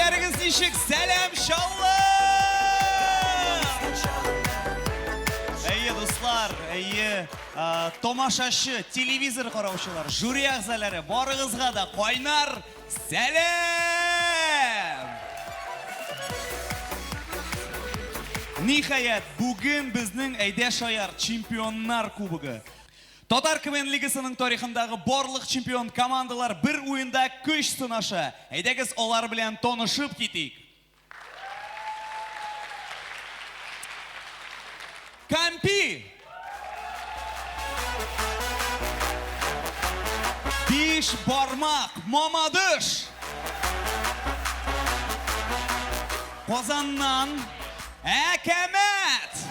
Кәефләрегез ничек? Сәлам, Чаллы! Әйе, дуслар, әйе, тамашачы, телевизор караучылар, жюри әгъзалары, барыгызга да кайнар сәлам! Ниһаять, бүген безнең Әйдә шаяр чемпионнар кубогы. Татар КВН лигасының тарихындагы барлык чемпион командалар бер уенда көч сынаша. Әйдәгез алар белән танышып китик. Кампи! Биш бармак, Мамадыш! Казаннан Әкәмәт!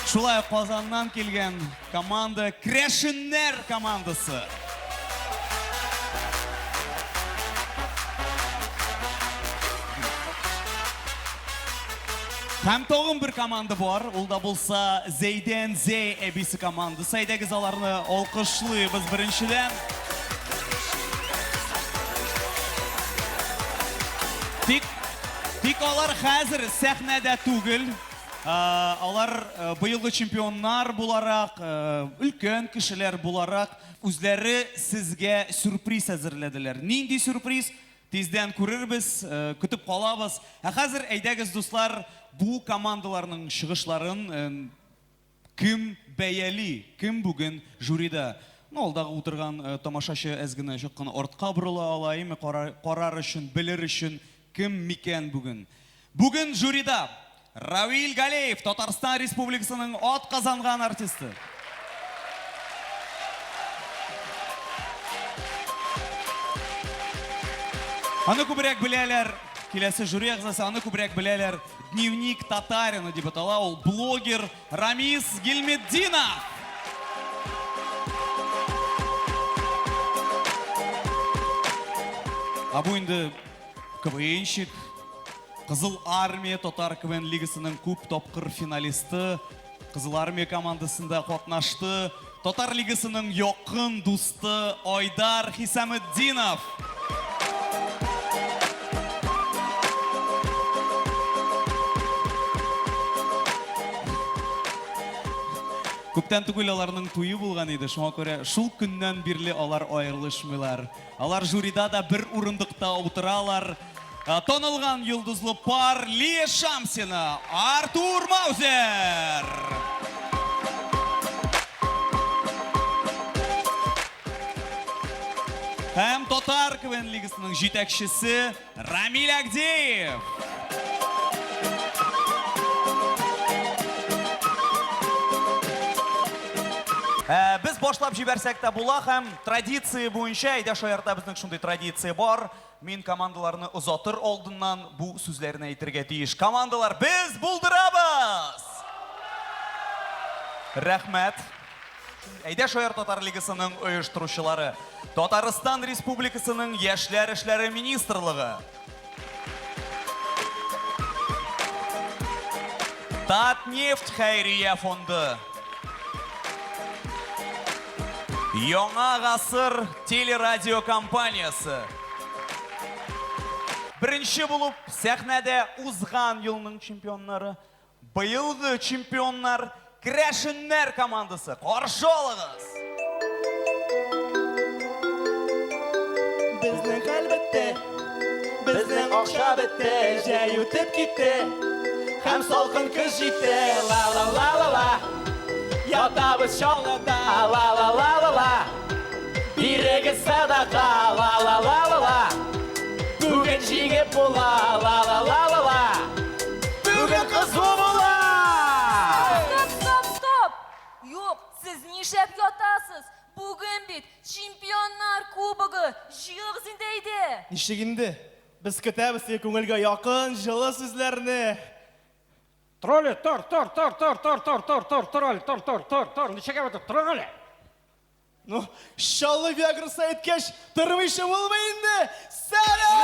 Шулай ук Казаннан килгән команда Крәшеннәр командасы. Һәм тагын бер команда бар, ул да булса Зәйдән Зәй әбисе командасы. Әйдәгез аларны алкышлыйбыз беренчедән. Тик, тик алар хәзер сәхнәдә түгел. Алар быелгы чемпионнар буларак, өлкән кешеләр буларак, үзләре сезгә сюрприз әзерләделәр. Нинди сюрприз? Тиздән күрербез, көтеп калабыз. Ә хәзер әйдәгез, дуслар, бу командаларның чыгышларын кем бәяли, кем бүген жюрида? Ну, алдагы утырган тамашачы әз генә чак кына артка борыла ала, әйме, карар өчен, белер өчен, кем микән бүген? Бүген жюрида Равил Галеев, Татарстан Республикасының атказанган артисты. Аны күбрәк беләләр, киләсе жюри әгъзасы, аны күбрәк беләләр Дневник татарина дип атала, ул блогер Рамис Гильметдинов. Ә бу инде КВНщик, Кызыл Армия татар КВН лигасының күп тапкыр финалисты, Кызыл Армия командасында катнашты, Татар лигасының якын дусты Айдар Хисаметдинов. Күптән түгел аларның туе булган иде, шуңа күрә шул көннән бирле алар аерылышмыйлар. Алар жюрида да бер урындыкта утыралар. Танылган йолдызлы пар Лия Шамсина, Артур Маузер! Һәм Татар КВН лигасының җитәкчесе Рамиль Агдеев. Ә, без башлап җибәрсәк тә була һәм традиция буенча, әйдә шаярта безнең шундый традиция бар. Мин командаларны озатыр алдыннан бу сүзләрне әйтергә тиеш. Командалар, без булдырабыз! Рәхмәт. Әйдә шаяр татар лигасының оештыручылары. Татарстан Республикасының Яшьләр эшләре министрлыгы. Татнефть хәйрия фонды. Яңа гасыр телерадиокомпаниясе. Беренче булып сәхнәдә узган елның чемпионнары, Быелгы чемпионнар Керәшеннәр командасы. Каршы алыгыз! Безнең хәл бетте, безнең акча бетте, җәй үтеп китте, һәм салкын көз җитте. Ла-ла-ла-ла-ла, ятабыз Чаллыда. Ла-ла-ла-ла-ла, бирегез садака. Ла-ла-ла-ла-ла, бүген җиңеп була. Ла-ла-ла-ла-ла. Бүген кызу була! Стоп, стоп, стоп! Юк, сез нишләп ятасыз? Бүген бит Чемпионнар Кубогы! Җыелыгыз инде әйдә! Ничек инде? Без көтәбез сине күңелгә якын, җылы сүзләрне. Тор әле, тор, тор, тор, тор, тор, тор, тор, тор, тор әле, тор, тор, тор, тор, ничек әйтеп тор әле? Ну, Чаллы Виаграсы әйткәч, тормыйча булмый инде. Сәлам!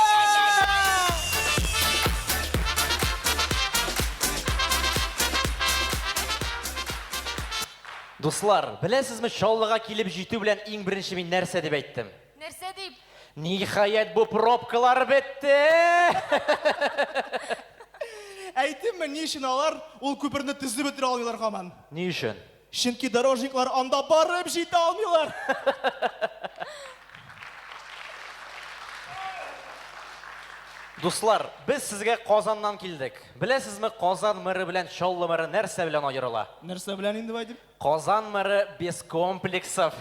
Дуслар, беләсезме, Чаллыга килеп җитү белән иң беренче мин нәрсә дип әйттем? Нәрсә дип? Ниһаять, бу пробкалар бетте! Әйтимме, ни өчен алар ул күперне төзеп бетерә алмыйлар һаман? Ни өчен? Чөнки дорожниклар анда барып җитә алмыйлар. Дуслар, без сезгә Казаннан килдек. Беләсезме, Казан мэры белән Чаллы мэры нәрсә белән аерыла? Нәрсә белән инде, Вадим? Казан мэры без комплексов.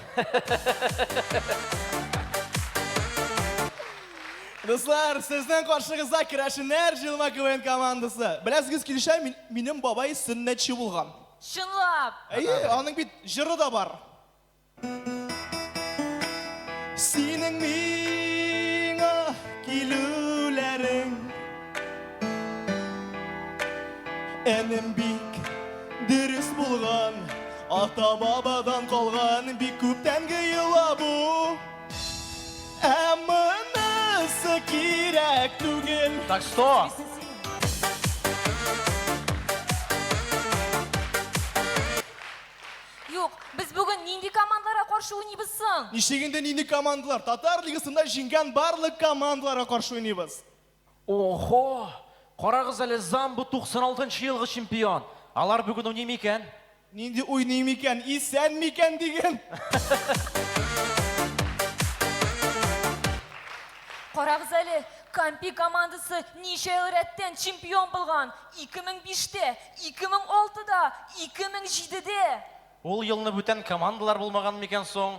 Дуслар, сезнең каршыгызда Керәшеннәр җыелма КВН командасы. Беләсегез килсә, минем бабай сөннәтче булган. Чынлап! Әйе, аның бит җыры да бар. Синең миңа килүләрең Энем бик дөрес булган, ата-бабадан калган бик күптәнге йола бу. Ә монысы кирәк түгел. Так что? Юк, без бүген нинди командаларга каршы уйныйбыз соң? Ничек инде нинди командалар? Татар лигасында җиңгән барлык командаларга каршы уйныйбыз. Охо! Карагыз әле, Замбу 96 нчы елгы чемпион. Алар бүген уйный микән? Нинди уйный микән, исән микән диген. Карагыз әле, Кампи командасы ничә ел рәттән чемпион булган? 2005-тә, 2006-да, 2007-дә. Ул елны бүтән командалар булмаган микән соң?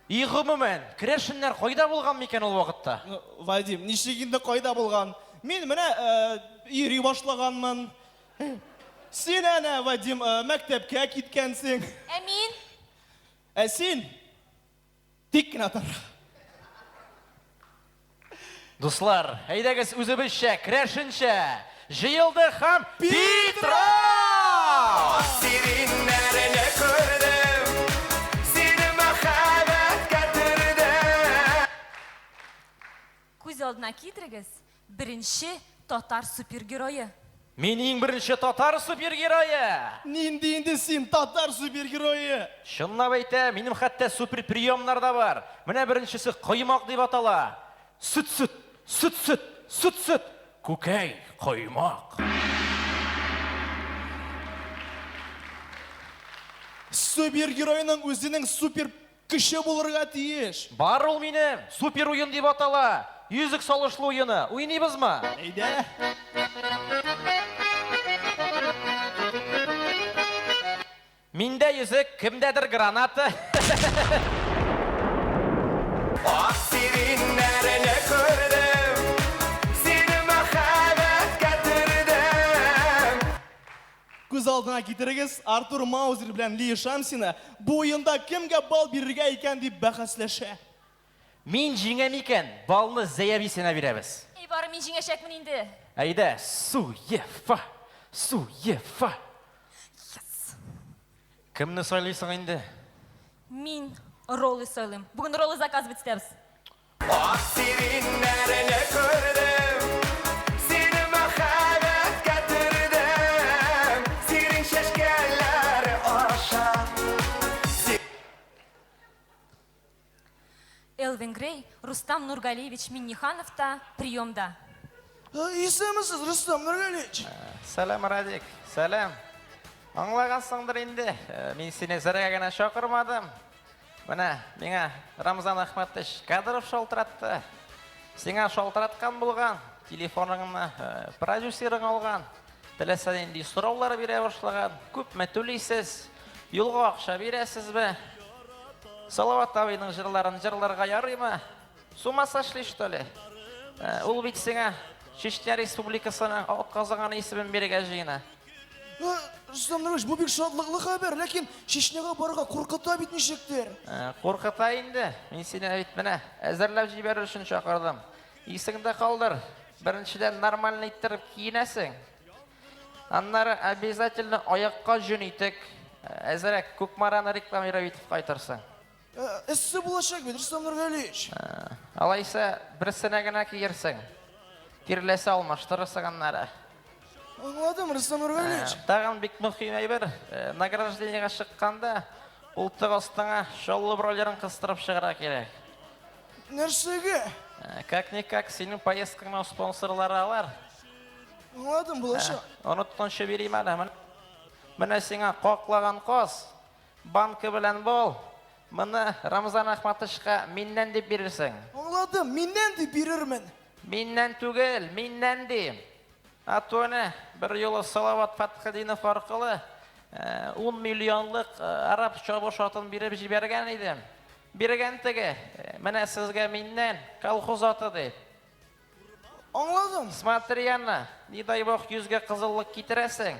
И гомумән, керәшеннәр кайда булган микән ул вакытта? Ну, Вадим, ничек инде кайда булган? Мин менә э, йөри башлаганмын. Син әнә, Вадим, э, мәктәпкә киткәнсең. Ә мин? Ә син тик кенә тор. Дуслар, әйдәгез үзебезчә, керәшенчә җыелдык һәм Питрау! Сириннәрне күрдем, сине мәхәббәткә төрдем. Күз алдына китерегез, беренче татар супергерое. Мин иң беренче татар супергерое! Нинди инде син татар супергерое? Чынлап әйтәм, минем хәтта супер приемнар да бар. Менә беренчесе коймак дип атала. Сөт-сөт, сөт-сөт, сөт-сөт, күкәй, коймак. Супергеройның үзенең супер көче булырга тиеш. Бар ул минем, супер уен дип атала. Йөзек салышлы уены. Уйныйбызмы? Әйдә. Миндә йөзек, кемдәдер граната. Ак сириннәрне күрдем, сине мәхәббәткә төрдем. Күз алдына китерегез, Артур Маузер белән Лия Шамсина бу уенда кемгә балл бирергә икән дип бәхәсләшә. Мин җиңәм икән, баллны Зәй әбисенә бирәбез. Әй, бары мин җиңәчәкмен инде. Әйдә, Суефа, Суефа. Кемне сайлыйсың инде? Мин роллы сайлыйм. Бүген роллы заказывать итәбез. Ак сириннәрне күрдем, сине мәхәббәткә төрдем, сирин чәчкәләре аша. Элвин Грей, Рустам Нургалиевич Минниханов та приемда. Исәнмесез, Рөстәм Нургалиевич. Сәлам, Радик. Сәлам. Аңлагансыңдыр инде, мин сине зәргә генә чакырмадым. Менә миңа Рамзан Әхмәтович Кадыров шалтыратты. Сиңа шалтыраткан булган, телефоныңны продюсерың алган. Теләсә нинди сораулар бирә башлаган. Күпме түлисез? Юлга акча бирәсезме? Салават абыйның җырларын җырларга ярыймы? С ума сошли, что ли? Ул бит сиңа Чечня Республикасының атказанган исемен бирергә җыена. Рөстәм Нурович, бу бик шатлыклы хәбәр, ләкин Чечняга барырга куркыта бит ничектер. Куркыта инде. Мин сине бит менә әзерләп җибәрер өчен чакырдым. Исеңдә калдыр. Беренчедән, нормально иттереп киенәсең. Аннары обязательно аякка җөн итек. Әзерәк Кукмараны рекламировать итеп кайтырсың. Эссе булачак бит, Рөстәм Нургалиевич. Алайса, берсенә генә киерсең. Тирләсә алмаштырырсың аннары. Аңладым, Рөстәм Нургалиевич. Тагын бик мөһим әйбер, награждениегә чыкканда, култык астыңа Чаллы бролерын кыстырып чыгарга кирәк. Нәрсәгә? Как-никак, синең поездкаңның спонсорлары алар. Аңладым, булачак. Онытканчы бирим әле. Менә сиңа каклаган каз, банка белән бал. Моны Рамзан Ахматовичка миннән дип бирерсең. Аңладым, миннән дип бирермен. Миннән түгел, миннән дим. А то әнә бер юлы Салават Фәтхетдинов аркылы 10 миллионлык араб чабыш атын биреп җибәргән идем. Биргән теге, менә сезгә миннән колхоз аты дип. Аңладым. Смотри, Анна, не дай бог йөзгә кызыллык китерәсең.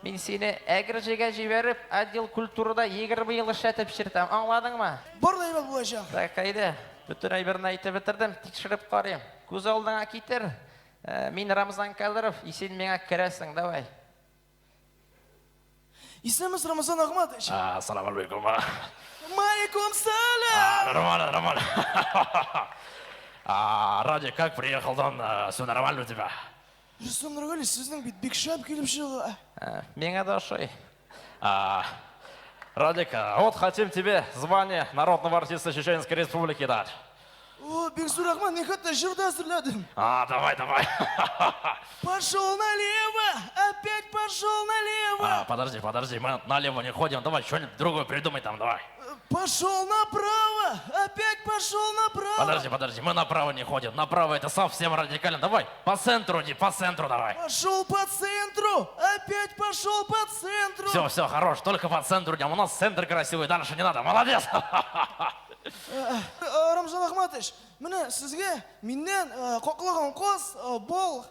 Мин сине Әгерҗегә җибәреп, отдел культурада 20 ел эшләтеп чиртәм. Аңладыңмы? Бар да әйбәт булачак. Так, әйдә. Бөтен әйберне әйтеп бетердем, тикшереп карыйм. Күз алдыңа китер. Мин Рамзан Кадыров, и син миңа керәсең, давай. Исәнмесез, Рамазан Ахматович. Ассаламу алейкум. Малейкум салам. Нормально, нормально. Радик, как приехал там? Все нормально у тебя? Рөстәм Нургалиевич, сезнең бит бик шәп килеп чыга. Миңа да ошый. Радик, вот хотим тебе звание народного артиста Чеченской Республики дать. О, бик зур рәхмәт, мин хәтта җыр да әзерләдем. А, давай, давай. Пошел налево, опять пошел налево. А, подожди, подожди, мы налево не ходим, давай что-нибудь другое придумай там, давай. Пошел направо, опять пошел направо. Подожди, подожди, мы направо не ходим, направо это совсем радикально, давай по центру иди, по центру давай. Пошел по центру, опять пошел по центру. Все, все, хорош, только по центру идем, у нас центр красивый, дальше не надо, молодец. Рамзан Ахматович, менә сезгә миннән каклаган каз, бал.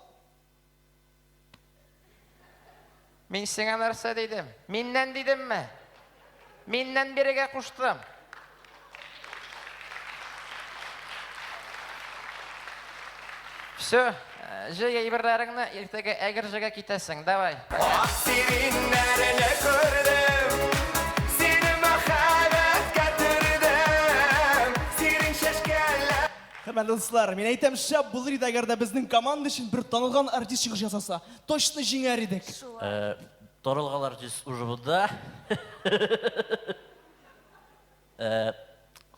Мин сиңа нәрсә дидем? Миннән дидемме? Миннән бирергә куштым. Все, җый әйберләреңне, иртәгә Әгерҗегә китәсең, давай. Ак сиреннәрне күрдем, сине мәхәббәткә төрдем, сирень чәчкәләр. Хөрмәтле дуслар, мин әйтәм, шәп булыр иде, әгәр дә безнең команда өчен бер танылган артист чыгыш ясаса. Точно җиңәр идек. Танылган артист уже монда.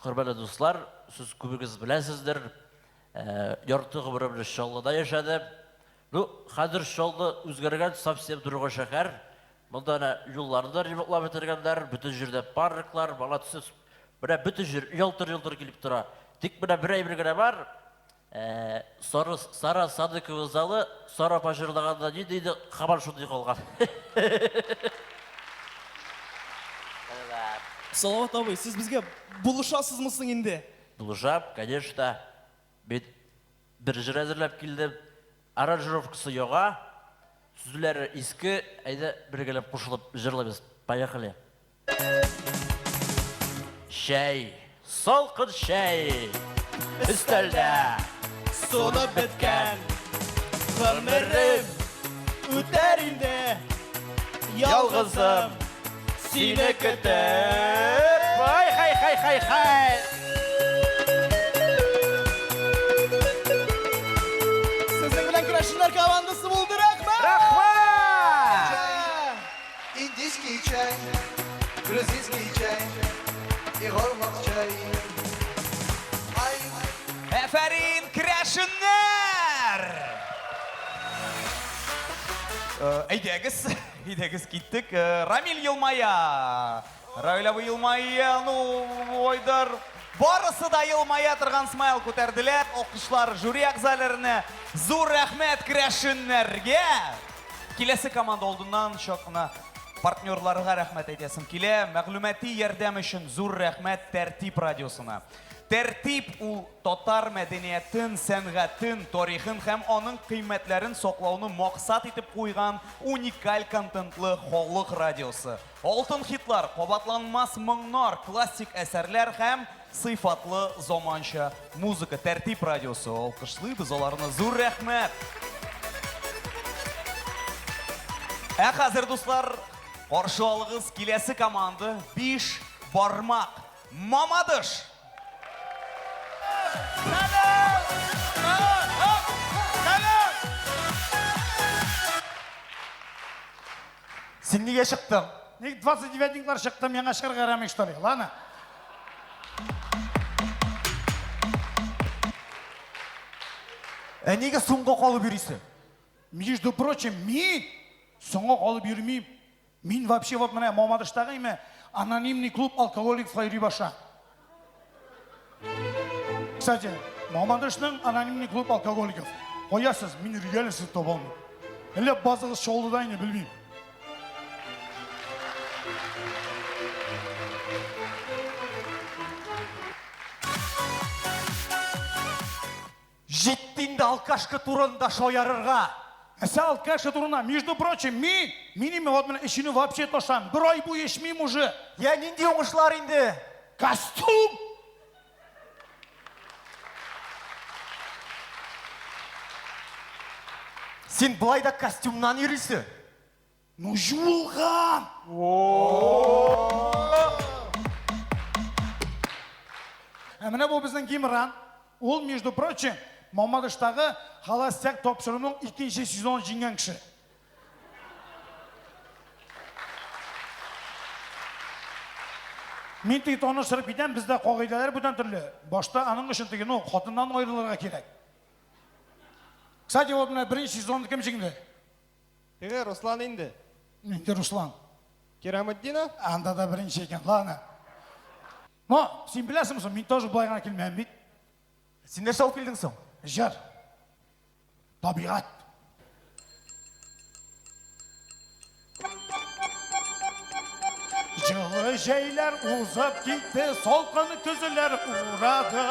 Хөрмәтле дуслар, сез күбегез беләсездер, ярты гомеремне Чаллыда яшәдем. Ну, хәзер Чаллы үзгәргән, совсем другой шәһәр. Монда әнә юлларны да ремонтлап бетергәннәр, бөтен җирдә парклар, бала төсез. Менә бөтен җир ялтыр-ялтыр килеп тора. Тик менә бер әйбер генә бар. Сары, Сара Садыкова залы Сара апа җырлаганда нинди иде, һаман шундый калган. Салават абый, сез безгә булышасызмы соң инде? Булышам, конечно. Мин бер җыр әзерләп килдем. Аранжировкасы яңа, сүзләре иске. Әйдә, бергәләп кушылып җырлыйбыз. Поехали. Чәй, салкын чәй, өстәлдә Суынып беткән гомерем үтәр инде. Ялгызым сине көтеп. Ай, хай, хай, хай, хай. Сезнең белән керәшеннәр командасы булды. Рәхмәт! Рәхмәт! Индийский чай, грузинский чай и горлок чай. Ай. Әфәрин, керәшеннәр! Әйдәгез, әйдәгез киттек. Рамил елмая. Равил абый елмая, ну, Айдар. Барысы да елмая торган смайл күтәрделәр. Алкышлар жюри әгъзаларына. Зур рәхмәт керәшеннәргә. Киләсе команда алдыннан чак кына партнерларга рәхмәт әйтәсем килә. Мәгълүмати ярдәм өчен зур рәхмәт Тәртип радиосына. Тәртип ул татар мәдәниятен, сәнгатен, тарихын һәм аның кыйммәтләрен саклауны максат итеп куйган уникаль контентлы халык радиосы. Алтын хитлар, кабатланмас моңнар, классик әсәрләр һәм сыйфатлы заманча музыка. Тәртип радиосы. Алкышлыйбыз аларны. Зур рәхмәт. Ә хәзер, дуслар, каршы алыгыз киләсе команда Биш бармак. Мамадыш. Син нигә чыктың? Ник 29-никлар чыкты, миңа чыгарга ярамый, что ли? Ладно. Ә нигә соңга калып йөрисең? Между прочим, мин соңга калып йөрмим. Мин вообще вот менә Мамадыштагы име анонимный клуб алкоголиков йөри баша. Кстати, Мамадышның анонимный клуб алкоголиков. Куясыз, мин реально сезне таба алмыйм. Әллә базыгыз Чаллыда инде, белмим. Җитте инде алкашка турында шаярырга. Нәрсә алкашка турында? Между прочим, мин, мин име вот менә эчүне вообще ташлам. Бер ай буе эчмим уже. Я нинди уңышлар инде? Костюм! Син болай да костюмнан йөрисең. Ну, жуылган! Ә менә бу безнең Кимран. Ул, между прочим, Мамадыштагы Холостяк тапшыруның икенче сезонын җиңгән кеше. Мин теге таныштырып китәм, бездә кагыйдәләр бүтән төрле. Башта аның өчен теге, ну, хатыннан аерылырга кирәк. Кстати, вот менә беренче сезонны кем җиңде? Теге Руслан инде. Инде Руслан. Кираметдинов? Анда да беренче икән. Ладно. Но, син беләсеңме соң, мин тоже болай гына килмәдем бит. Син нәрсә алып килдең соң? Җыр. Табигать. Җылы җәйләр узып китте, салкын көзләр урады.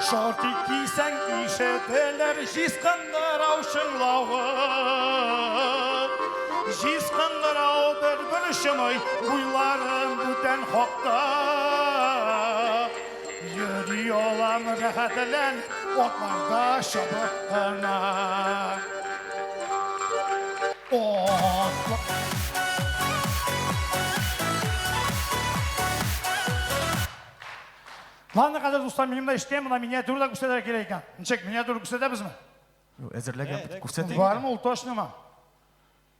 Шортик кисәң ишетелер җиз кыңгырау чыңлавы. Җиз кыңгырау бер-бер чыный, уйларым бүтән хакта. Йөри алам рәхәтлән, атларда чабып кына. Атлар... Ладно, кадер дуслар, минем дә эштәм, монда миниатюра да күрсәтергә кирәк икән. Ничек, миниатюра күрсәтәбезме? Әзерләгән бит, күрсәтик. Бармы ул точномы?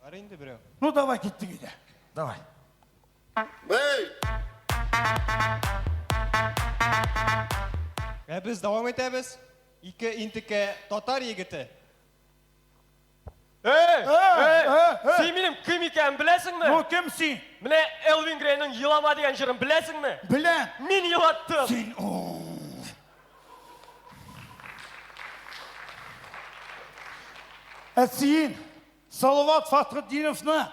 Бар инде берәү. Ну, давай киттек өйдә. Давай. Ә без дәвам итәбез. Ике интекә татар егете. Эй, Э, эй, э, э. син минем кем икәнен беләсеңме? Ну, кем син? Менә Элвин Грейның Елама дигән җырын беләсеңме? Беләм. Мин елаттым. Син, о. Ә син Салават Фатхетдиновны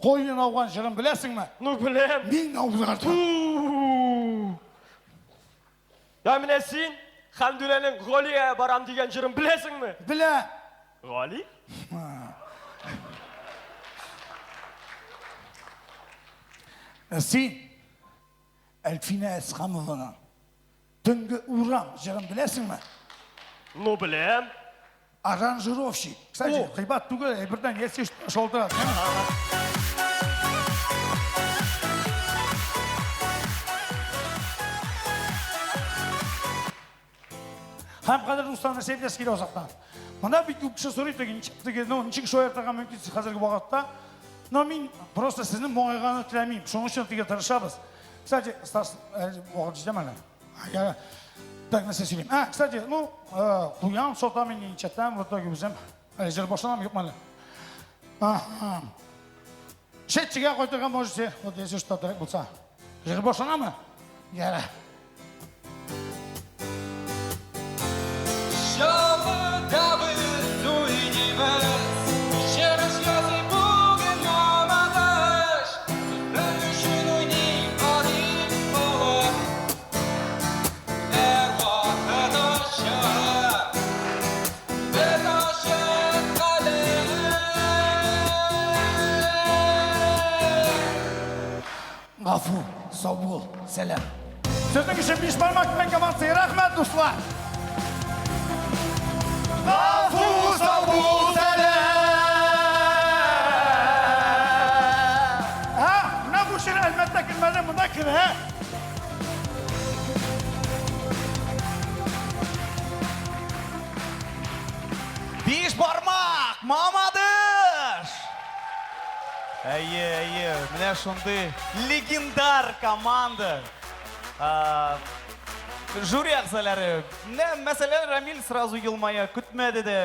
куен ауган җырын беләсеңме? Ну, беләм. Мин аудардым. Я менә син Хәмдүнәнең Галигә барам дигән җырын беләсеңме? Беләм. Гали? Ә син Әлфинә Әсхамованың Төнге урам җырын беләсеңме? Ну, беләм. Аранжировщик. Кстати, кыйбат түгел, әйбердән если шалтырат. Һәм кадерле дуслар, нәрсә әйтәсе килә азактан? Монда бик күп кеше сорый, теге ничек теге, ну, ничек шаяртырга мөмкин сез хәзерге вакытта? Но мин просто сезнең моңайганны теләмим. Шуның өчен теге тырышабыз. Кстати, Стас, вакыт җитәме әле? Я, так, нәрсә сөйлим. А, кстати, ну, куян сатам инде ничәтәм, в итоге үзем. Әле җыр башланам, юкмы әле? Ага. Шетчегә кайтырга можете, вот если что, терәк булса. Җыр башланамы? Яра. Гафу, сау бул, сәлам. Сезнең өчен биш бармак белән командасы. Рәхмәт, дуслар. Гафу, сау бул, сәлам. Ә, менә бу шир әлбәттә кермәде, монда керә. Биш бармак, Мамадыш! Әйе, әйе, менә шундый легендар команда. Жюри әгъзалары, менә мәсәлән, Рамил сразу елмая, көтмәде дә,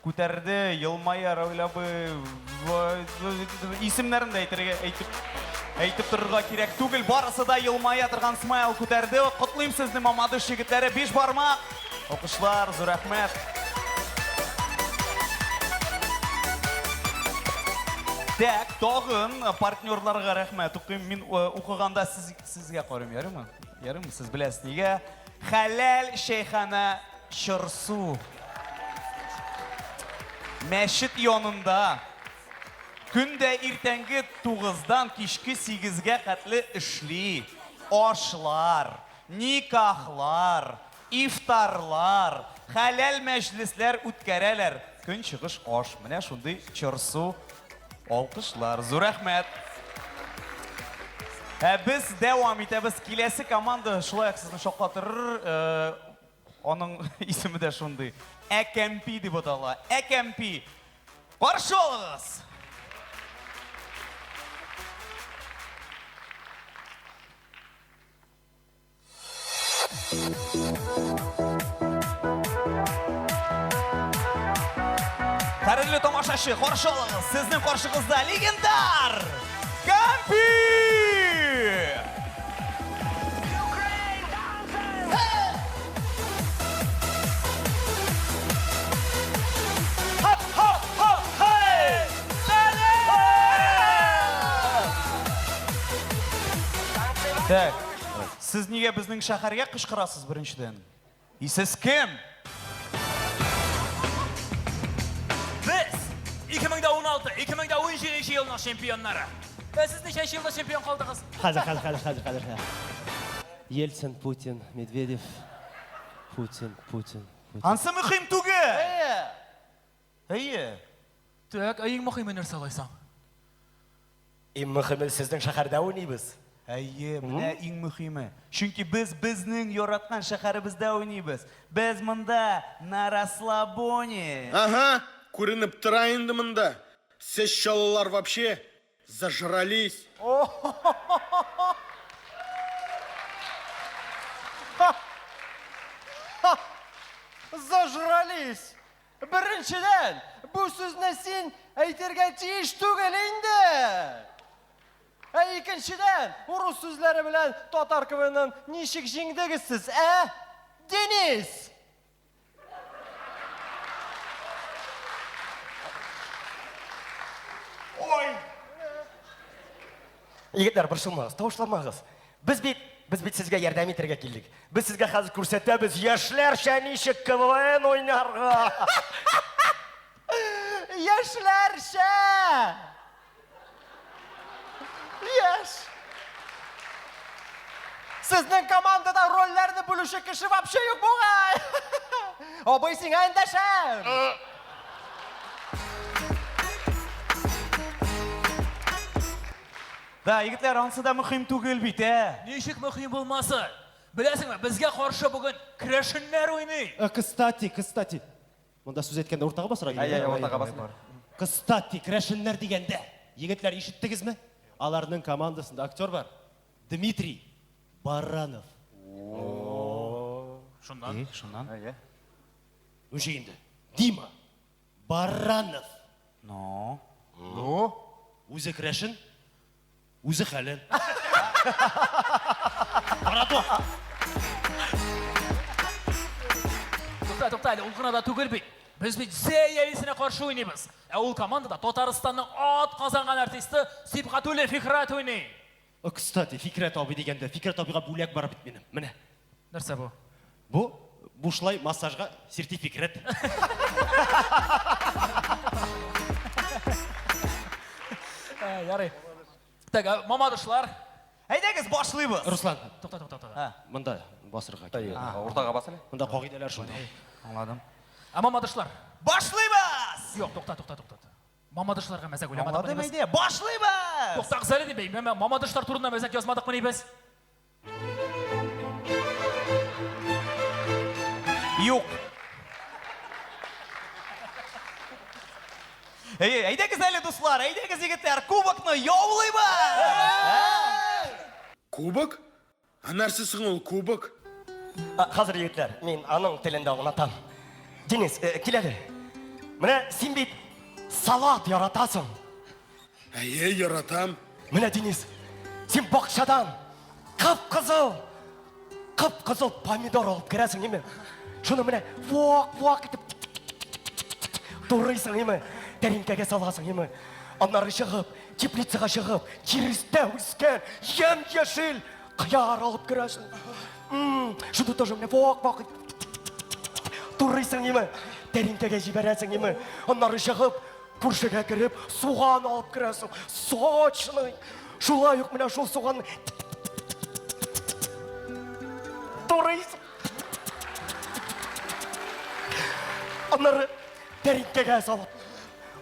күтәрде, елмая, Равил абый, исемнәрен дә әйтергә, әйтеп, әйтеп торырга кирәк түгел, барысы да елмая торган смайл күтәрде. Котлыйм сезне, Мамадыш егетләре, биш бармак. Алкышлар, зур рәхмәт. Так, тагын партнерларга рәхмәт укыйм. Мин укыганда сез, сезгә карыйм, ярыймы? Ярыймы? Сез беләсез нигә? Хәләл чәйхана Чорсу. Мәчет янында көн дә иртәнге 9-дан кичке 8-гә хәтле эшли. Ашлар, никахлар, Ифтарлар, хәләл мәҗлесләр үткәрәләр. Көнчыгыш аш. Менә шундый чорсу алкышлар. Зур рәхмәт. Ә без дәвам итәбез. Киләсе команда шулай ук сезне шаккатырыр. Э, аның исеме дә шундый. Әкәмпи дип атала. Әкәмпи. Каршы алыгыз! Хәрерле тамашачы, каршы алыгыз, сезнең каршыгызда легендар Кампи! Так, Сез нигә безнең шәһәргә кычкырасыз беренчедән? И сез кем? Без 2016, 2017 елның чемпионнары. Ә сез ничәнче елда чемпион калдыгыз? Хәзер, хәзер, хәзер, хәзер, хәзер. Ельцин, Путин, Медведев, Путин, Путин, Путин. Ансы мөһим түгел. Әйе. Әйе. Так, ә иң мөһиме нәрсә алайсаң? Иң мөхиме сезнең шәһәрдә уйныйбыз. Әйе, менә иң мөхиме. Чөнки без безнең яраткан шәһәребездә уйныйбыз. Без монда на расслабоне. Ага, күренеп тора инде монда. Сез чаллылар вообще зажрались. Зажрались! Беренчедән, бу сүзне син әйтергә тиеш түгел инде. Ә икенчедән, урыс сүзләре белән татар КВНын ничек җиңдегез сез, ә? Денис! Ой! Егетләр, борчылмагыз, тавышланмагыз. Без бит, без бит сезгә ярдәм итәргә килдек. Без сезгә хәзер күрсәтәбез, яшьләрчә ничек КВН уйнарга. Яшьләрчә! Яшь! Сезнең командада рольләрне бүлүче кеше вообще юк бугай! Абый, сиңа эндәшәм! Да, егетләр, ансы да мөхим түгел бит, ә? Ничек мөхим булмасын? Беләсеңме, безгә каршы бүген керәшеннәр уйный. Э, кстати, кстати. Монда сүз әйткәндә уртага басарга кирәк. Әйе, уртага басма. Кстати, керәшеннәр дигәндә, егетләр ишеттегезме? Аларның командасында актер бар. Дмитрий Баранов. Шуннан? Шуннан. Әйе. Ну инде. Дима Баранов. Ну? Ну? Үзе керәшен, үзе хәләл. Браток! Тукта, тукта, әле ул гына да түгел бит. Без бит Зәй әбисенә каршы уйныйбыз. Ә ул командада Татарстанның ат казанган артисты Сибгатуллин Фикрат уйный. О, кстати, Фикрәт абый дигәндә, Фикрәт абыйга бүләк бар бит минем. Менә. Нәрсә бу? Бу бушлай массажга сертификат. Ә, ярый. Так, ә, мамадышлар. Әйдәгез, башлыйбыз. Руслан. Тукта, тукта, тукта. Монда басырга кирәк. Уртага бас әле. Монда кагыйдәләр шундый. Аңладым. Ә мамадышлар. Башлыйбыз! Юк, тукта, тукта, тукта. Мамадышларга мәзәк уйламадыкмыни Аңладым без? әйдә. Башлыйбыз! Туктагыз әле дип, Мамадышлар турында мәзәк язмадыкмыни без? Юк. Әйе, әйдәгез әле, дуслар, әйдәгез, егетләр, кубокны яулыйбыз! Кубок? Ә нәрсә соң ул кубок? Хәзер, егетләр, мин аның телендә аңлатам. Денис, э, кил әле. Менә син бит салат яратасың. Әйе, яратам. Менә, Денис, син бакчадан кып-кызыл, кып-кызыл помидор алып керәсең, име? Шуны менә вак-вак итеп турыйсың, име? Тәлинкәгә саласың, име? Аннары чыгып, теплицага чыгып, җир өстә үскән ямь-яшел кыяр алып керәсең. Шуны тоже менә вак-вак турыйсың, име? Тәлинкәгә җибәрәсең, име? Аннары чыгып, күршегә кереп, суган алып керәсең. Сочный. Шулай ук менә шул суганны турыйсың. Аннары тәлинкәгә салып,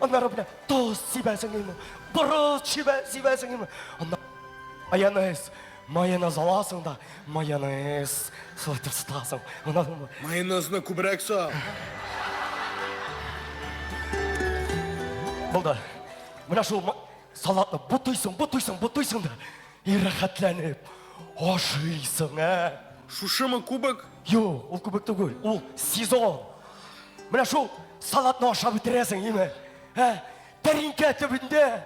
аннары менә тоз сибәсең инде, борыч сибәсең инде. Аннары майонез, майонез аласың да, майонез шулай итеп сытасың. Аңладыңмы? Майонезны күбрәк сал. Булды. Менә шул салатны бутыйсың, бутыйсың, бутыйсың да, и рәхәтләнеп ашыйсың, ә? Шушымы кубок? Юк, ул кубок түгел, ул сезон. Менә шул салатны ашап бетерәсең, име? Ә? Тәринкә төбендә,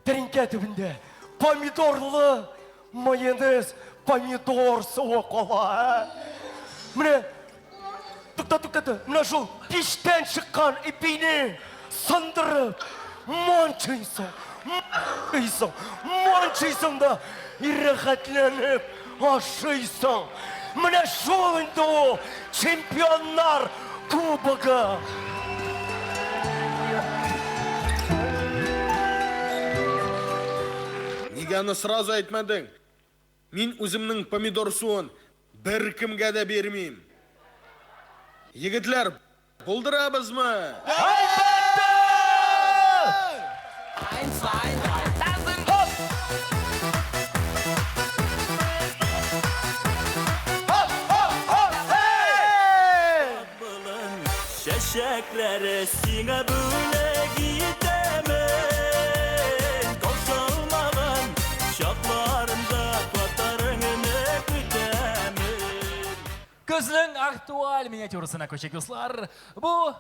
тәринкә төбендә помидорлы майонез, помидор суы кала, ә? Менә Тукта, тукта, тукта. Менә шул пичтән чыккан ипине сындырып, манчыйсың, манчыйсың, манчыйсың да рәхәтләнеп ашыйсың. Менә шул инде ул чемпионнар кубогы. Нигә аны сразу әйтмәдең? Мин үземнең помидор суын беркемгә дә бирмим. Егетләр, булдырабызмы? Әлбәттә! Чәчәкләре сиңа бүләк итәмен. Каушалмаган чакларымда хатларыңны көтәмен. Көзнең актуаль миниатюрасына күчик, дуслар. Бу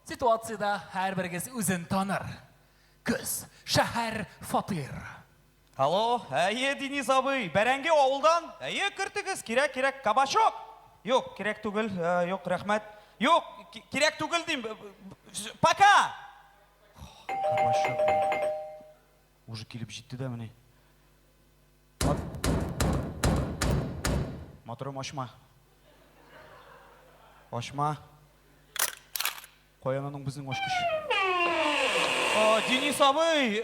ситуациядә һәрберегез үзен таныр. Көз, шәһәр, фатир. Алло, әйе, Денис абый, бәрәңге авылдан. Әйе, кертегез, кирәк, кирәк. Кабачок. Юк, кирәк түгел, э, юк, рәхмәт. Юк, кирәк түгел дим. Пока! Кабачок. Уже килеп җитте дә менә. Матурым, ачма. Ачма. Каян аның безнең ачкыч? Денис абый!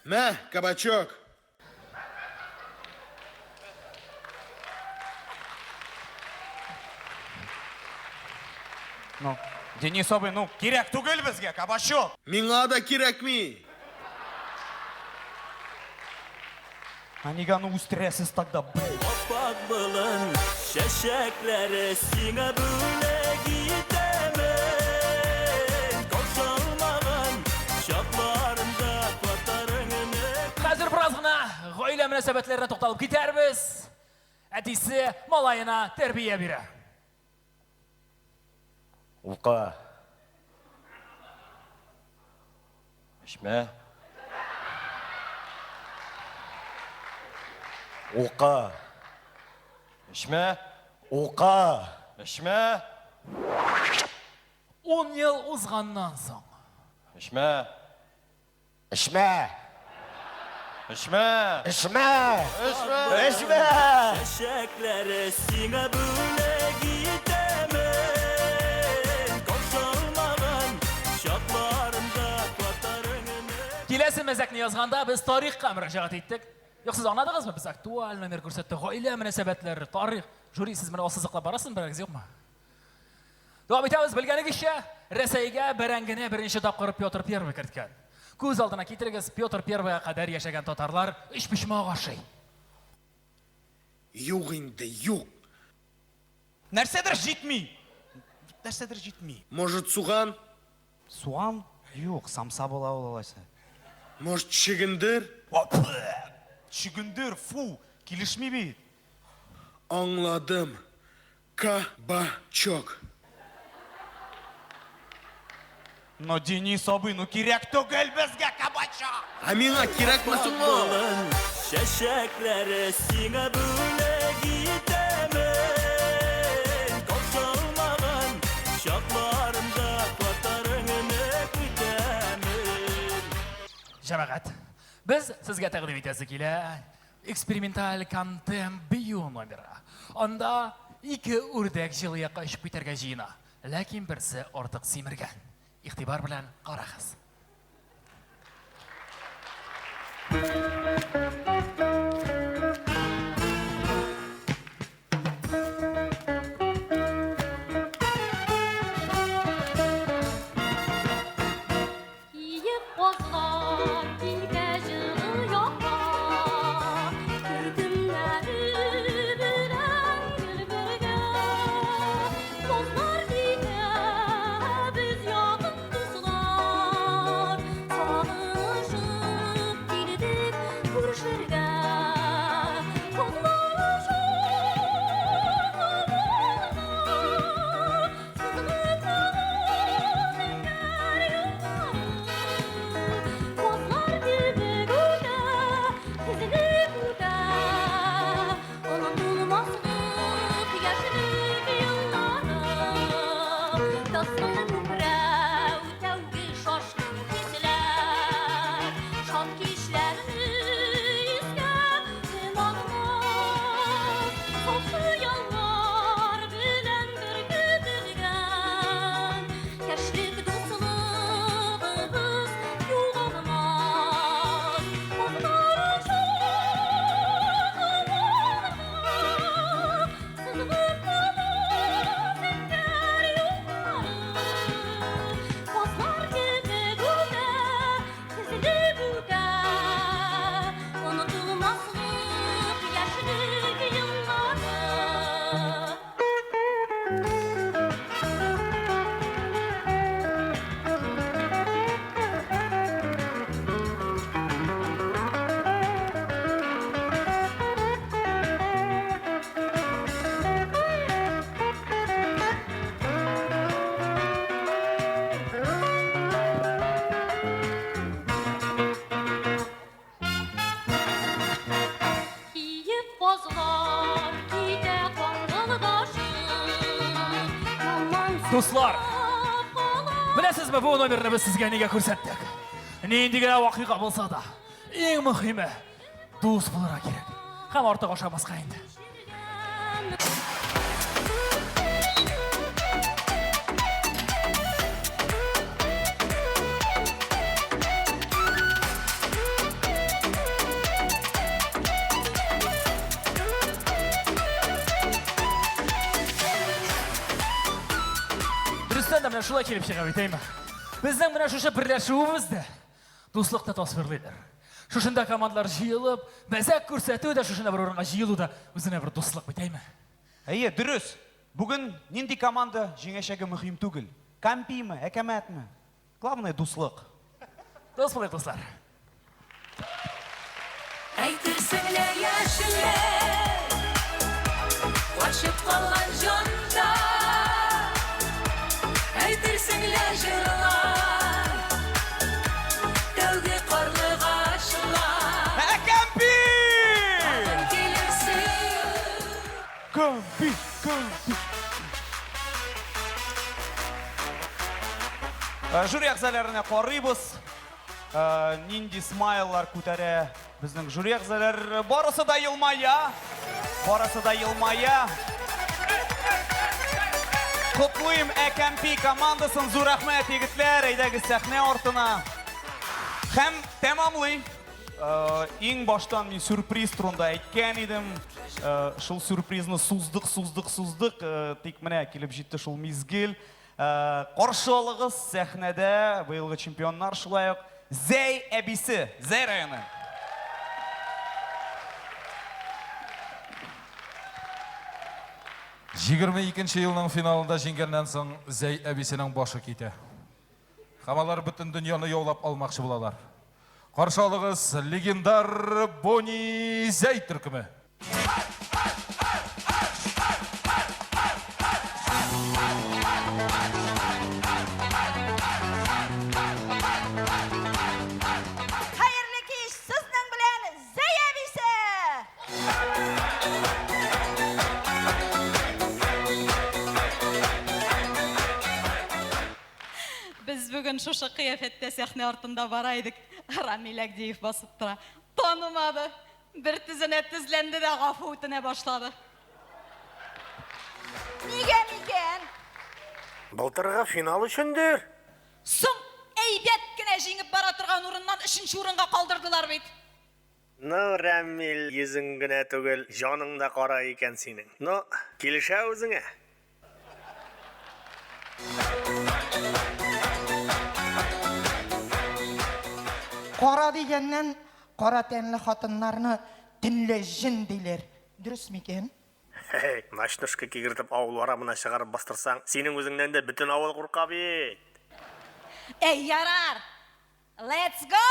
Мә, кабачок! Ну, Денис абый, ну, кирәк түгел безгә, кабачок! Миңа да кирәкми! Ә нигә аны үстерәсез тогда, блин? Аппак болын чәчәкләре сиңа бүләк итәмен. Каушалмаган чакларымда хатларыңны. Хәзер бераз гына гаилә мөнәсәбәтләренә тукталып китәрбез. Әтисе малаена тәрбия бирә. Укы. Эчмә. Укы. Эчмә. Укы. Эчмә. Ун ел узганнан соң. Эчмә. Эчмә. Эчмә. Эчмә. Эчмә. Эчмә. Чәчәкләре сиңа бүләк итәмен. Каушалмаган чакларымда хатларыңны. Киләсе мәзәкне язганда без тарихка мөрәҗәгать иттек. Юк, сез аңладыгызмы? Без актуаль номер күрсәттек. Гаилә мөнәсәбәтләре, тарих. Жюри, сез моны ассызыклап барасызмы, берәрегез юкмы? Дәвам итәбез. Белгәнегезчә, Рәсәйгә бәрәңгене беренче тапкыр Петр Первый керткән. Күз алдына китерегез, Петр Первыйга кадәр яшәгән татарлар өчпочмак ашый. Юк инде, юк. Нәрсәдер җитми. Нәрсәдер җитми. Может, суган? Суган? Юк, самса була ул алайса. Может, чөгендер? Чөгендер, фу, килешми бит. Аңладым. Кабачок. Но, Денис абый, ну кирәк түгел безгә кабачок! Ә миңа кирәкме соң ул? Чәчәкләре сиңа бүләк итәмен. Таушалмаган чакларымда татарыңны көтәмен. Җәмәгать, без сезгә тәкъдим итәсе килә эксперименталь контемп бию номеры. Анда ике үрдәк җылы якка очып китәргә җыена, ләкин берсе артык симергән. Игътибар белән карагыз. Киек казлар килгә җылы якка, Төркемнәре белән гел бергә. Казлар китә, без якын дуслар, Сагынышып килдек күрешергә. Казлар оча һавада, Сызылып тора зәңгәр юллары. Казлар кебек үтә, тезелеп үтә, Онытылмаслык яшьлек еллары. Дастан күкрәү, тәүге шашкын хисләр, Шат кичләрне искә кем алмас. Саф хыяллар белән беркетелгән Яшьлек дуслыгыбыз югалмас. Казлар оча һавада, Сызылып тора зәңгәр юллары. Казлар кебек үтә, тезелеп үтә, Онытылмаслык яшьлек еллары. Киек казлар китә каңгылдашып, Яман Дуслар, сулап кала. беләсезме, бу номерны без сезгә нигә күрсәттек? Нинди генә вакыйга булса да, иң мөһиме дус булырга кирәк. Һәм артык ашамаска инде. Дөрестән дә менә шулай килеп чыга бит, әйме? Безнең менә шушы берләшүебез дә дуслыкны тасвирлыйдыр. Шушында командалар җыелып, мәзәк күрсәтү дә шушында бер урынга җыелу да үзенә бер дуслык бит, әйме? Әйе, дөрес. Бүген нинди команда җиңәчәге мөһим түгел. Кампиме, әкәмәтме? Главное дуслык. Дус булыйк, дуслар. Әйтерсең лә яшьлек Качып калган җанда, Әйтерсең лә җырлар Тәүге карлыгачлар. Әкәмпи! Тагын килерсең. Кампи, кампи. Жюри әгъзаларына карыйбыз. Нинди смайллар күтәрә безнең жюри әгъзалары. Барысы да елмая. Барысы да елмая. Котлыйм Әкәмпи командасын. Зур рәхмәт, егетләр. Әйдәгез сәхнә артына. Һәм тәмамлый. Иң баштан мин сюрприз турында әйткән идем. Шул сюрпризны суздык, суздык, суздык. Тик менә килеп җитте шул мизгел. Каршы алыгыз сәхнәдә быелгы чемпионнар шулай ук Зәй әбисе, Зәй районы. 22 елның финалында җиңгәннән соң Зәй әбисенең башы китә. Һәм алар бөтен дөньяны яулап алмакчы булалар. Каршы алыгыз легендар Бони Зәй төркеме. Хәерле кич, сезнең белән Зәй әбисе! Без бүген шушы кыяфәттә сәхнә артында бара идек. Рамил Әгдиев басып тора. Танымады. Бер тезенә тезләнде дә гафу үтенә башлады. Нигә микән? Былтыргы финал өчендер. Соң, әйбәт кенә җиңеп бара торган урыннан өченче урынга калдырдылар бит. Ну, Рамил, йөзең генә түгел, җаның да кара икән синең. Ну, килешә үзеңә. Кара дигәннән, кара тәнле хатыннарны төнлә җен диләр. Дөрес микән? Хе-хе, ночнушка кигертеп авыл урамына чыгарып бастырсаң, синең үзеңнән дә бөтен авыл курка бит. Әй, ярар! Let's go!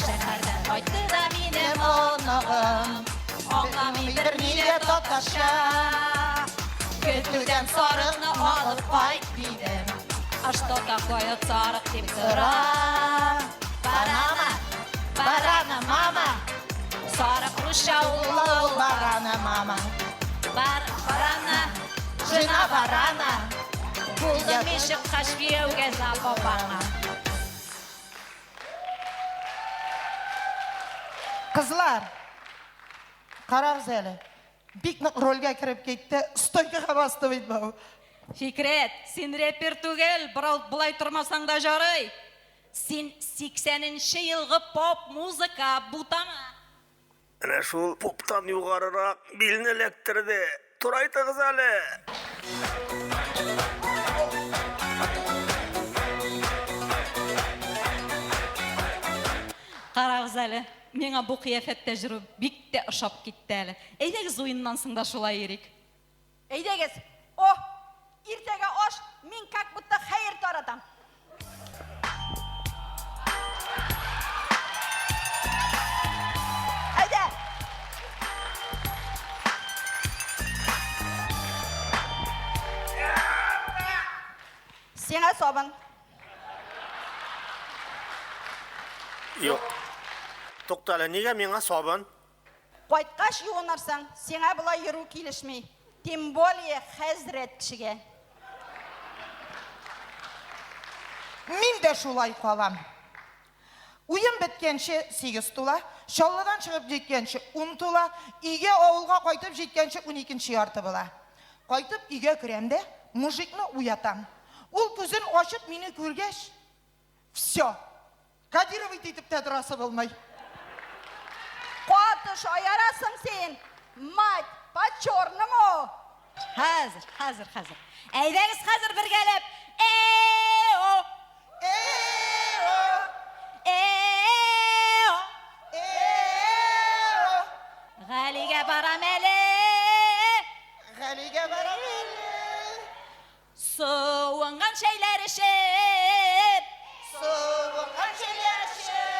Шәһәрдән кайтты да минем оныгым, Аңламый берни дә татарча. Көтүдән сарыкны алып кайт, дидем. А что такое сарык дип тора. Барама, барана мама. Сарык русча ул ул барана мама. Бар барана, жена барана. Булдым мин чыккач кияүгә за бабаңа. Кызлар, карагыз әле. Бик нык рольгә кереп китте, стойкага басты бит бу. Фикрәт, син рэпер түгел, бераз болай тормасаң да жарый. Син сиксәненче елгы поп-музыка, бутама. Әнә шул поптан югарырак билне эләктерде. Турайтыгыз әле! Карагыз әле, миңа бу кыяфәттә җөрү бик тә ошап китте әле. Әйдәгез уеннан соң да шулай йөрик. Әйдәгез! О! Иртәгә аш, мин как будто хәер таратам. Әйдә! Сиңа сабын. Юк. Туктале, нигә миңа сабын? Кайткач юынырсың, сиңа болай йөрү килешми. Тем более хәзрәт кешегә. Мин дә шулай калам. Уен беткәнче сигез тула, Чаллыдан чыгып җиткәнче ун тула, өйгә авылга кайтып җиткәнче уникенче ярты була. Кайтып өйгә керәм дә, мужикны уятам. Ул күзен ачып мине күргәч, Все. Кодировать итеп тә торасы булмый. Каты шаярасың син, мать по черному. Хәзер, хәзер, хәзер. Әйдәгез хәзер бергәләп. Э-о! Э-о! Э-о! Э-о! Галигә барам әле. Галигә барам әле. Суынган чәйләр эчеп. Суынган чәйләр эчеп.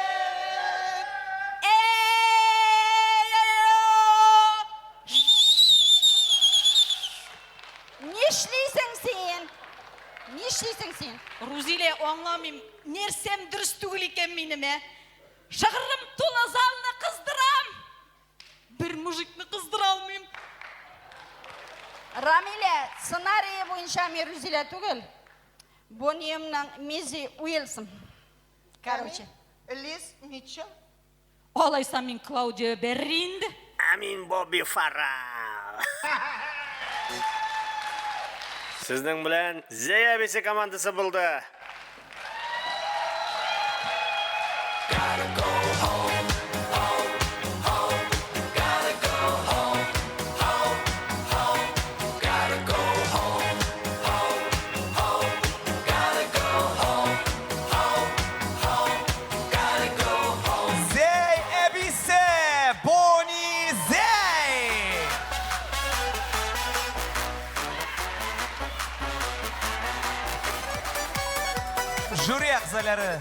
Нишлисең син? Нишлисең син? Рузилә, аңламыйм, нәрсәм дөрес түгел икән минем, ә? Шыгрым тулы залны кыздырам. Бер мужикны кыздыра алмыйм. Рамилә, сценарие буенча мин Рузилә түгел. Бониемның Мизи Уилсон. Короче. Лиз Митчелл. Алайса мин Клаудия Берри инде. Ә мин Бобби Фаррелл. Сезнең белән Зәй әбисе командасы булды. Зәй әбисе, Бони Зәй! Жюри әгъзалары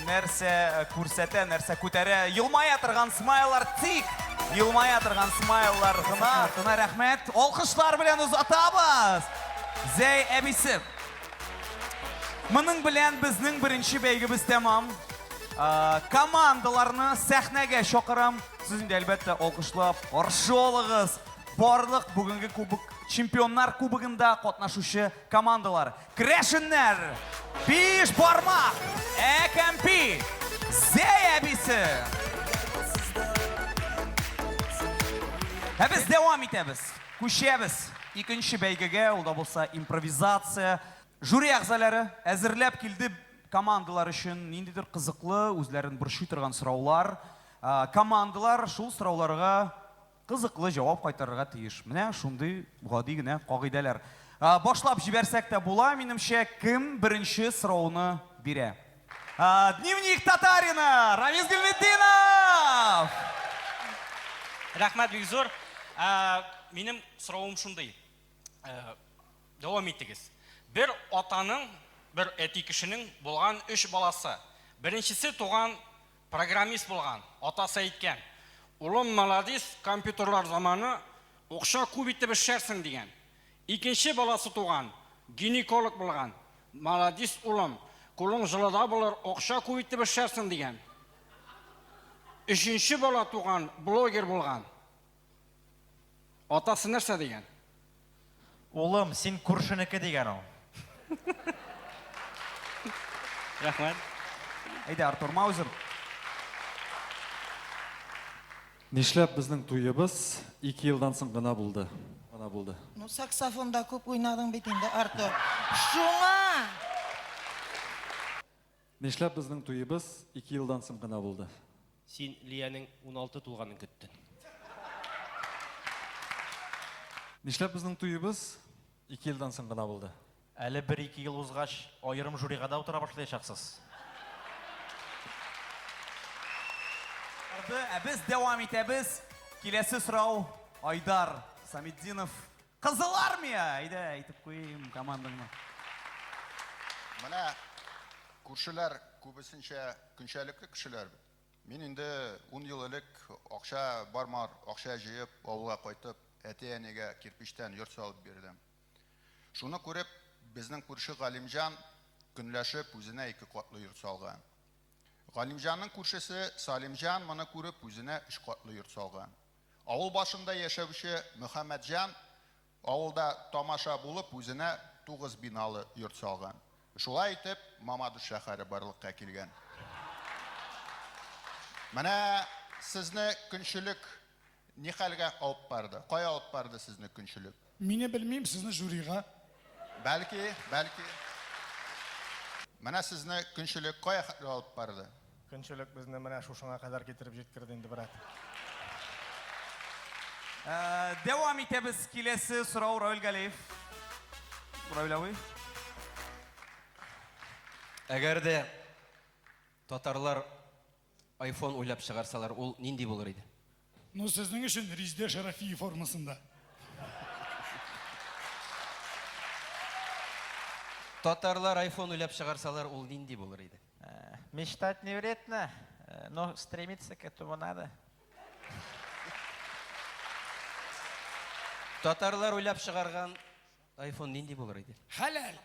нәрсә күрсәтә, нәрсә күтәрә? Елмая торган смайлар тик елмая торган смайлар гына. Артына рәхмәт. Алкышлар белән озатабыз. Зәй әбисе. Моның белән безнең беренче бәйгебез тәмам. Командаларны сәхнәгә чакырам. Сез инде әлбәттә алкышлап каршы алыгыз. Барлык бүгенге кубок чемпионнар кубогында катнашучы командалар. Крәшеннәр, Биш бармак, Әкәмпи, Зәй әбисе. Ә без дәвам итәбез. Күчәбез икенче бәйгегә, ул да булса импровизация. Жюри әгъзалары әзерләп килде командалар өчен ниндидер кызыклы, үзләрен борчый торган сораулар. Командалар шул сорауларга Кызыклы җавап кайтарырга тиеш. Менә шундый гади генә кагыйдәләр. Башлап җибәрсәк тә була, минемчә, кем беренче сорауны бирә? Дневник татарина! Рамис Гыйльметдинов! Рәхмәт бик зур. Минем соравым шундый. Дәвам итегез. Бер атаның, бер әти кешенең булган өч баласы. Беренчесе туган Программист булган, атасы әйткән, Улым, маладис, компьютерлар заманы, акча күп итеп эшләрсең, дигән. Икенче баласы туган, гинеколог булган, Маладис, улым, кулың җылыда булыр, акча күп итеп эшләрсең, дигән. Өченче бала туган, блогер булган. Атасы нәрсә дигән? Улым, син күршенеке дигән ул. Рәхмәт. Әйдә, Артур Маузер. Нишләп безнең туебыз ике елдан соң гына булды? Гына булды. Ну, саксофонда күп уйнадың бит инде, Артур. Шуңа! Нишләп безнең туебыз ике елдан соң гына булды? Син Лиянең 16 тулганын көттең. Нишләп безнең туебыз ике елдан соң гына булды? Әле бер-ике ел узгач, аерым жюрига да утыра башлаячаксыз. Ә без дәвам итәбез. Киләсе сорау Айдар Саметдинов. Кызыл Армия! Әйдә, әйтеп куйыйм командаңны. Менә күршеләр күбесенчә көнчәлекле кешеләр бит. Мин инде ун ел элек акча бар-мар акча җыеп, авылга кайтып, әти-әнигә кирпичтән йорт салып бирдем. Шуны күреп, безнең күрше Галимҗан көнләшеп, үзенә ике катлы йорт салган. Галимҗанның күршесе Салимҗан моны күреп, үзенә өч катлы йорт салган. Авыл башында яшәүче Мөхәммәтҗан авылда тамаша булып, үзенә тугыз биналы йорт салган. Шулай итеп, Мамадыш шәһәре барлыкка килгән. Менә сезне көнчелек ни хәлгә алып барды? Кая алып барды сезне көнчелек? Мине белмим, сезне жюрига. Бәлки, бәлки. Менә сезне көнчелек кая хәтле алып барды? Көнчелек безне менә шушыңа кадәр китереп җиткерде инде, брат. Э, дәвам итәбез. Киләсе сорау Равил Галиев. Равил абый. Әгәр дә татарлар Айфон уйлап чыгарсалар, ул нинди булыр иде? Ну, сезнең өчен Резидә Шәрәфиев формасында. Татарлар айфон уйлап чыгарсалар, ул нинди булыр иде? Мечтать не вредно, но стремиться к этому надо. Татарлар уйлап чыгарган Айфон нинди булыр иде? Хәләл.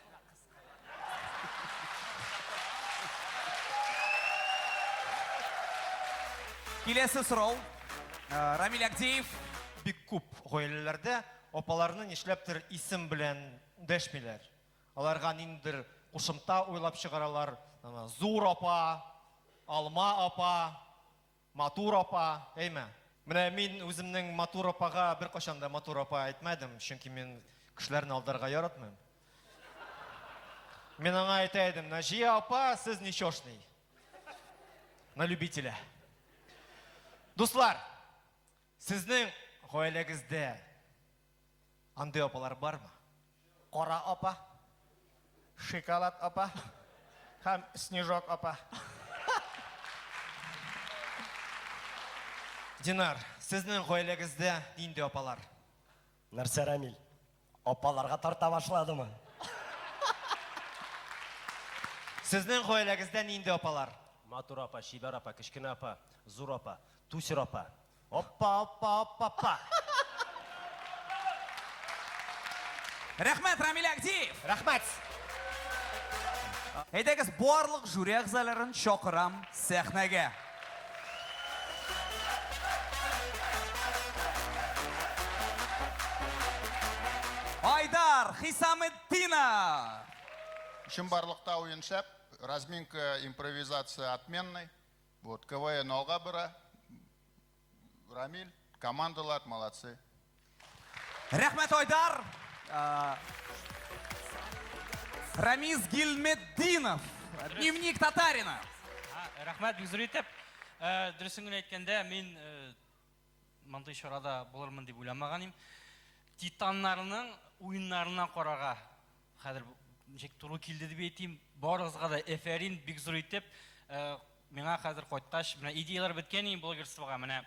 Киләсе сорау. Э, Рамиль Агдеев. Бик күп гаиләләрдә апаларны нишләптер исем белән дәшмиләр. Аларга ниндидер кушымта уйлап чыгаралар. Зур апа, алма апа, Матур апа, әйме? Менә мин үземнең матур апага беркайчан да матур апа әйтмәдем, чөнки мин кешеләрне алдарга яратмыйм. Мин аңа әйтә идем, Наҗия апа, сез ничешный. На любителя. Дуслар, сезнең гаиләгездә Андый апалар бармы? Кара апа, шоколад апа һәм снежок апа. Динар, сезнең гаиләгездә нинди апалар? Нәрсә, Рамил, апаларга тарта башладымы? Сезнең гаиләгездә нинди апалар? Матур апа, чибәр апа, кечкенә апа, зур апа, тусер апа. Оппа, оппа, оппа, па. Рәхмәт, Рамил Агдиев! Рәхмәт! Әйдәгез, барлык жюри әгъзаларын чакырам сәхнәгә. Айдар Хисаметдинов! Чынбарлыкта уен шәп, разминка, импровизация отменный. Вот, КВН алга бара. Рамиль, командалар молодцы. Рәхмәт, Айдар! Рамиз Гилметдинов, Дневник татарина. Рәхмәт, бик зур итеп. Дөресен генә әйткәндә, мин мондый чарада булырмын дип уйламаган идем. Титаннарның уеннарына карарга хәзер ничек туры килде дип әйтим. Барыгызга да эфәрин, бик зур итеп. Миңа хәзер кайткач, менә идеяләр беткән инде блогерствога, менә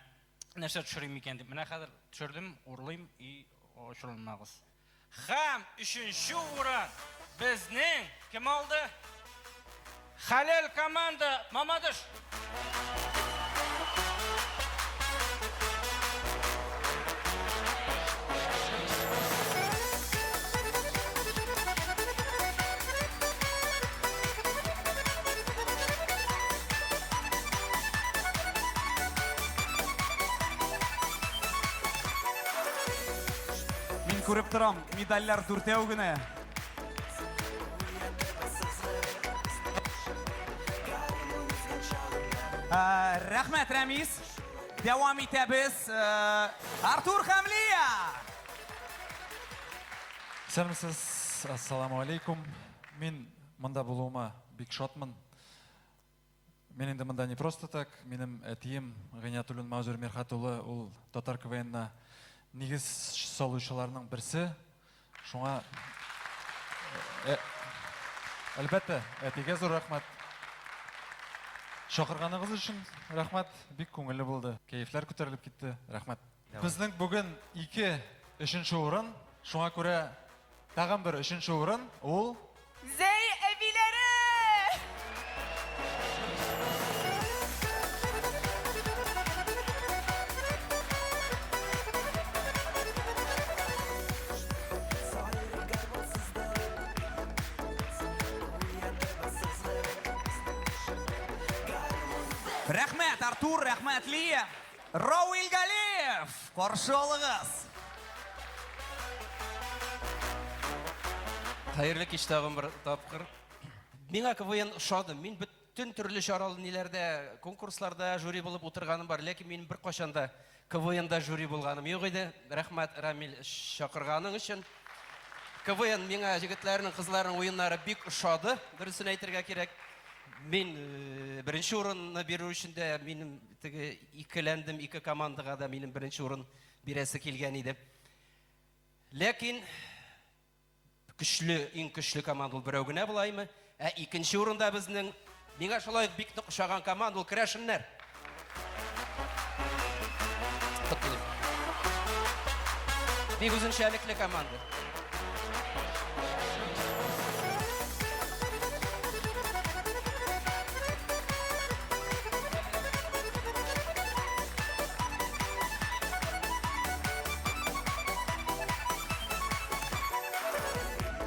нәрсә төшерим икән дип. Менә хәзер төшердем, урлыйм и ачуланмагыз. Һәм өченче урын безнең кем алды? Хәләл команда Мамадыш. Мин күреп торам, медальләр дүртәү генә. Рәхмәт, Рәмис. Дәвам итәбез. Артур һәм Лия. Исәнмесез, ассаламу алейкум. Мин монда булуыма бик шатмын. Мин инде монда не просто так, минем әтием Гыйниятуллин Маузер Мирхат улы, ул татар КВНна нигез салучыларның берсе. Шуңа әлбәттә, әтигә зур рәхмәт. Чакырганыгыз өчен рәхмәт, бик күңелле булды. Кәефләр күтәрелеп китте. Рәхмәт. Безнең бүген ике өченче урын, шуңа күрә тагын бер өченче урын ул Зәй әбиләре! Рәхмәт, Артур, рәхмәт, Лия. Рауил Галиев, каршы алыгыз. Хәерле кич тагын бер тапкыр. Миңа КВН ошады. Мин бөтен төрле чаралы ниләрдә, конкурсларда жюри булып утырганым бар, ләкин минем беркайчан да КВНда жюри булганым юк иде. Рәхмәт, Рамил, чакырганың өчен. КВН миңа җегетләрнең, кызларның уеннары бик ошады, дөресен әйтергә кирәк. Мин беренче урынны бирү өчен дә минем теге икеләндем, ике командага да минем беренче урын бирәсе килгән иде. Ләкин көчле, иң көчле команда ул берәү генә булаймы? Ә икенче урында безнең миңа шулай ук бик нык ошаган команда ул керәшеннәр. Котлыйм. Бик үзенчәлекле команда.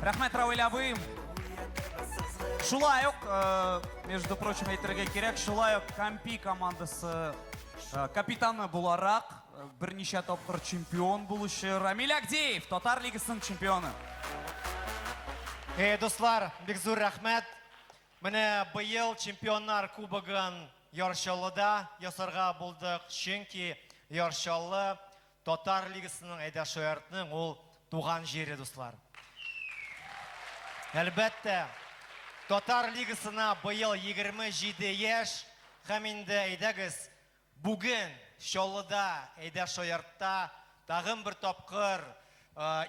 Рәхмәт, Равил абый. Шулай ук, между прочим, әйтергә кирәк, шулай ук Кампи командасы капитаны буларак, берничә тапкыр чемпион булучы Рамиль Агдеев, Татар лигасының чемпионы. Эй, дуслар, бик зур рәхмәт. Менә быел Чемпионнар кубогын Яр Чаллыда ясарга булдык, чөнки Яр Чаллы Татар лигасының, әйдә шаяртның, ул туган җире, дуслар. Әлбәттә, Татар лигасына быел 27 яшь һәм инде әйдәгез, Бүген Чаллыда, әйдә шаяртта тагын бер тапкыр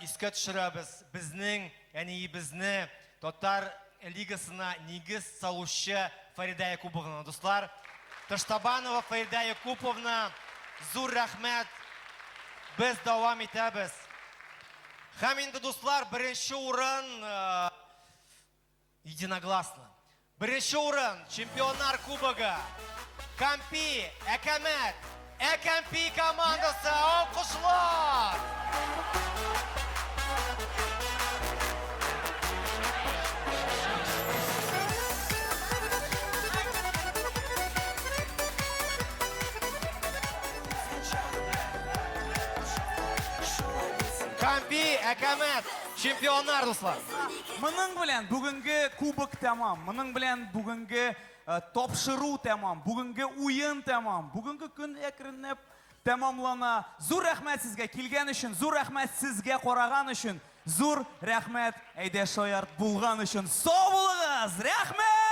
искә төшерәбез безнең әниебезне, Татар лигасына нигез салучы Фәридә Якуповнаны, дуслар. Таштабанова Фәридә Якуповна, зур рәхмәт. Без дәвам итәбез. Һәм инде, дуслар, беренче урын единогласно. Беренче урын, Чемпионнар кубогы. Кампи, Әкәмәт, Әкәмпи командасы, алкышлар! Кампи, Әкәмәт, чемпионнар, дуслар! Моның белән бүгенге кубок тәмам, моның белән бүгенге э, тапшыру тәмам, бүгенге уен тәмам, бүгенге көн әкренләп тәмамлана. Зур рәхмәт сезгә килгән өчен, зур рәхмәт сезгә караган өчен, зур рәхмәт әйдә шаярт булган өчен. Сау булыгыз! Рәхмәт!